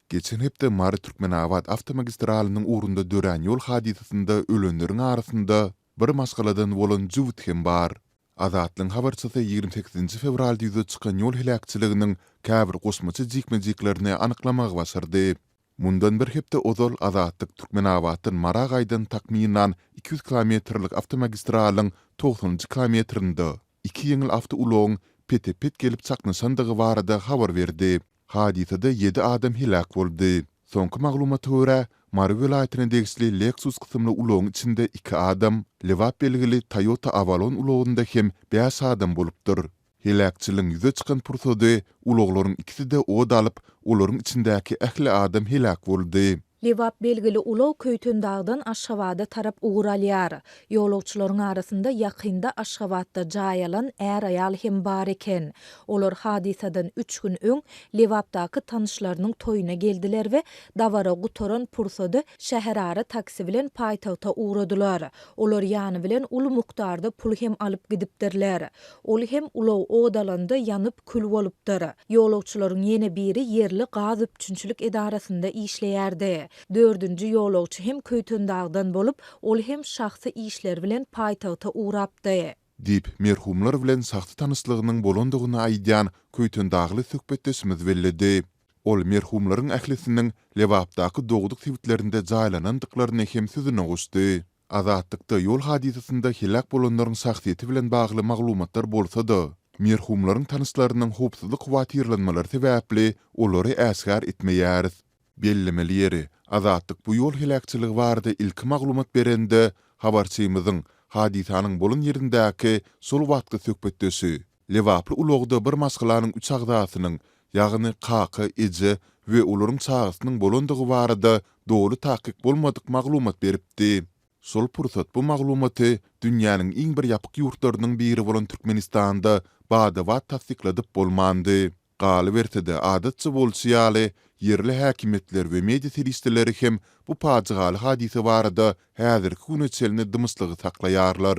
Geçen hepde Mary-Türkmenabat awtomagistralynyň ugrunda dörän ýol hadysasynda ölenleriň arasynda bir maşgaladan bolan jübüt hem bar. Azatlygyň habarçysy 28-nji fewralda ýüze çykan ýol heläkçiliginiň käbir goşmaça jikme-jiklerini anyklamagy başardy. Mundan bir hepde ozal Azatlyk Türkmenabatdan Mara gaýdan takmynan 200 kilometrlik awtomagistralyň togsanynjy kilometrinde iki ýeňil awtoulagyň pete-pet gelip çaknyşandygy barada habar berdi. Hadysada ýedi adam heläk boldy. Soňky maglumata görä, Mary welaýatyna degişli Lexus kysymly ulagyň içinde iki adam, Lebap belgili Toyota Avalon ulagynda hem bäş adam bolupdyr. Heläkçiligiň ýüze çykan pursady ulaglaryň ikisi-de ot alyp, olaryň içindäki ähli adam heläk boldy. Lebap belgili ulag Köýtendagdan Aşgabada tarap ugur alýar. Ýolagçylaryň arasynda ýakynda Aşgabatda jaý alan är-aýal hem bar eken. Olar hadysadan üç gün öň Lebapdaky tanyşlarynyň toýuna geldiler we dabara gutaran pursady şäherara taksi bilen paýtagta ugradylar. Olar ýany bilen uly mukdarda pul hem alyp gidipdirler. Ol hem ulag ot alanda ýanyp kül bolupdyr. Ýolagçylaryň ýene biri ýerli gaz üpjünçilik edarasynda işleýärdi. Dördünji ýolagçy hem Köýtendagdan bolup, ol hem şahsy işleri bilen paýtagta ugrapdy. Diýip, merhumlar bilen şahsy tanyşlygynyň bolandygyny aýdýan köýtendagly söhbetdeşimiz belledi. Ol merhumlaryň ählisiniň Lebapdaky dogduk sebitlerinde jaýlanandyklaryny hem sözüne goşdy. Azatlykda ýol hadysasynda heläk bolanlaryň şahsyýeti bilen bagly maglumatlar bolsa-da, merhumlaryň tanyşlarynyň howpsuzlyk howatyrlanmalary sebäpli olary äşgär etmeýäris. Bellemeli ýeri, Azatlyk bu ýol heläkçiligi barada ilki maglumat berende, habarçymyzyň hadysanyň bolan ýerindäki şol wagtky söhbetdeşi, lebaply ulagda bir maşgalanyň üç agzasynyň, ýagny kaka, eje we olaryň çagasynyň bolandygy barada doly takyk bolmadyk maglumat beripdi. Şol pursat bu maglumaty dünýäniň iň bir ýapyk ýurtlarynyň biri bolan Türkmenistanda bada-bat tassykladyp bolmandy. Galyberse-de, adatça bolşy ýaly, ýerli häkimiýetler we media serişdeleri hem bu pajygaly hadysa barada häzirki güne çenli dymyşlygy saklaýarlar.